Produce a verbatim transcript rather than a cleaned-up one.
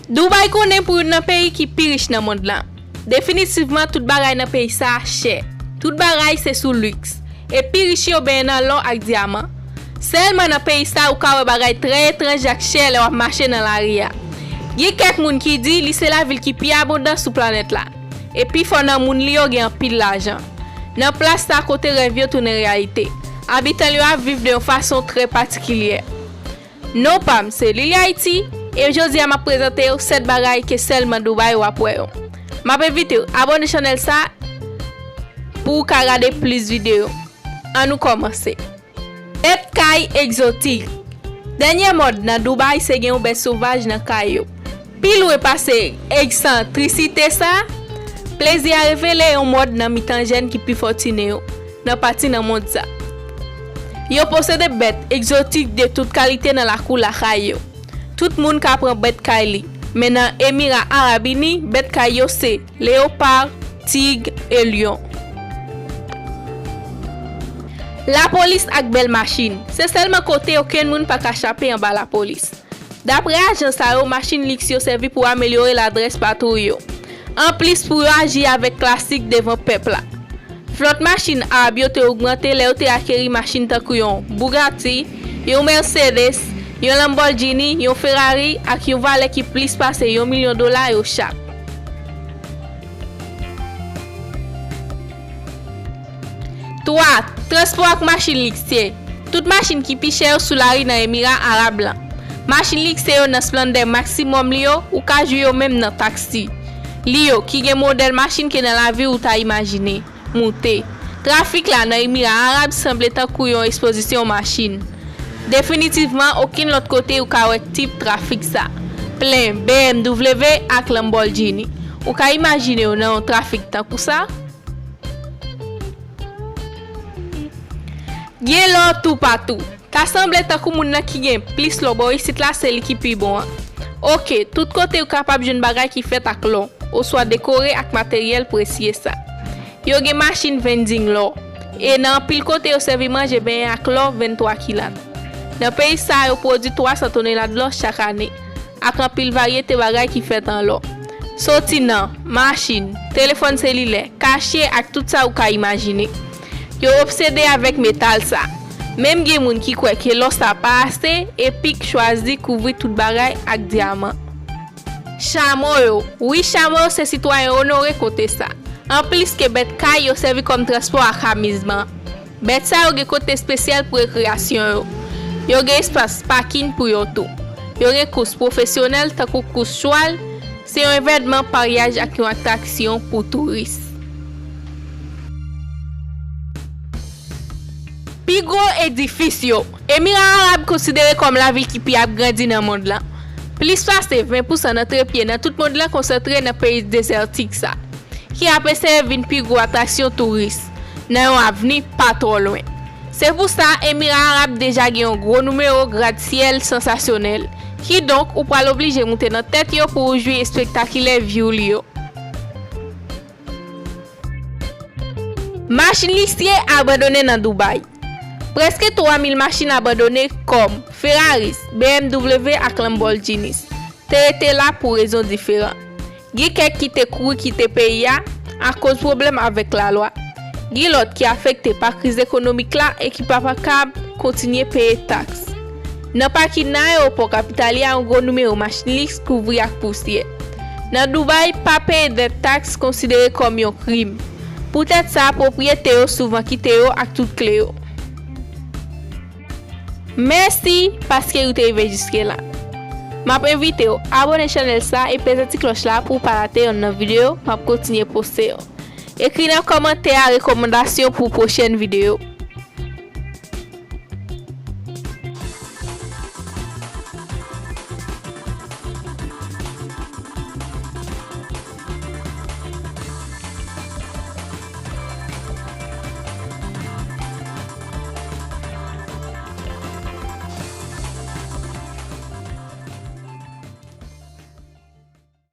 Dubai konnen pou youn nan peyi ki pi rich nan mond lan. Definitivman, tout bagay nan peyi sa a chè. Tout bagay se sou liks. E pi rich yo benyen nan lò ak dyaman. Sèlman nan peyi sa a ou ka wè bagay trè etranj ak chè lè w ap mache nan lari a. Gen kèk moun ki di li se lavil ki pi abondan sou planèt la. E pifò nan moun li yo gen anpil lajan. Nan plas sa kote rèv yo tounen reyalite, abitan l yo ap viv de yon fason trè patikilyè. Non pa m se Lily Haiti, e jodi a m ap prezante w sèt bagay ke sèlman Dubai w ap wè yo. M ap envite w abòne chanèl sa pou w ka gade plis videyo. Ann nou kòmanse. Bèt kay egzotik. Dènye mòd nan Dubai se gen yon bèt sovaj nan kay yo. Pi lwen pase eksantrisite sa, plezi a revele yon mòd nan mitan jèn ki pi fòtine yo nan pati nan mond sa. Yo posede bèt egzotik de tout kalite nan lakou lakay yo. Tout moun ka pran bèt kay li, men nan Emira Arab Ini, bèt kay yo se leyopa, tig e lyon. Lapolis ak bèl machin. Se sèlman kote okenn moun pa ka chape anba lapolis. Dapre ajan sa yo, machin liks yo sèvi pou amelyore ladrès patwouy yo. Anplis pou yo aji avèk klasik devan pèp la. Flòt machin Arab yo te ogmante lè yo te akeri machin tankou yon Bugatti, yon Mercedes, yon Lamborghini, yon Ferrari ak yon valè ki plis pase yon milyon dola yo chak. Twa, transpò ak machin liksye. Tout machin ki pi chè yo sou lari nan Emira Arab lan. Machin liksye yo nan splendè maksimòm li yo, ou ka jwi yo menm nan taksi li yo, ki gen modèl machin ke nan lavi ou ta imajine. Moute. Trafik la nan Emira Arab sanble tankou yon ekspozisyon machin. Definitivman, okenn lòt kote ou ka wè tip trafik sa. Plen, B M W ak Lamborghini. Ou ka imajine w nan yon trafik tankou sa? Gen lò toupatou. Ta sanble tankou moun nan ki gen plis lò bò isit la, se li ki pi bon an. Oke, tout kote ou kapab jwenn bagay ki fèt ak lò, oswa dekore ak materyèl presye sa. Yo gen machin vending lò, e nan anpil kote yo sèvi manje benyen ak lò venntwa kilat. Nan peyi sa a, yo pwodui twa san tonelad lò chak ane, ak anpil varyete bagay ki fèt an lò. Soti nan machin, telefòn selilè, kachye ak tout sa ou ka imajine. Yo obsede avèk metal sa. Menm gen moun ki kwè ke lò sa pa ase, e pik chwazi kouvri tout bagay ak dyaman. Chamo yo. Wi, chamo yo se sitwayen onore kote sa. Anplis ke bèt kay, yo sèvi kòm transpò ak amizman. Bèt sa yo gen kote espesyal pou rekreyasyon yo. Yo gen espas pakin pou yo tou. Yo gen kous pwofesyonèl tankou kous chwal. Se yon evènman paryaj ak yon atraksyon pou touris. Pi gwo edifis yo. Emira Arab konsidere kòm lavil ki pi ap grandi nan mond lan. Plis pase ven pousan nan trepye nan tout mond lan konsantre nan peyi dezètik sa, ki ap eseye vin pi gwo atraksyon touris nan yon avni pa twò lwen. Se pou sa, Emira Arab deja gen yon gwo nimewo gratsyèl sansasyonèl. Kidonk, ou pral oblije moute nan tèt yo pou ou jwi espektakilè vyou li yo. Machin liksye abandone nan Dubai. Prèske twa mil machin abandone kòm Ferraris, B M W ak Lamborghinis te rete la pou rezon diferan. Gen kèk ki te kouri kite peyi a akoz pwoblèm avèk lalwa. Gen lòt ki afekte pa kriz ekonomik la e ki pa, pa kab kontinye peye taks. Nan pakin nan ayewopò kapital la, yon gwo nimewo machin liks kouvri ak pousyè. Nan Dubai, pa peye dèt taks konsidere kòm yon krim. Poutèt sa, pwopriyetè yo souvan kite yo ak tout kle yo. Mèsi paske ou te rive jiske la. M ap envite w abòne chanèl sa e peze ti klòch la pou w pa rate yonn nan videyo m ap kontinye poste yo. Ekri nan kòmantè a rekòmandasyon pou pwochèn videyo.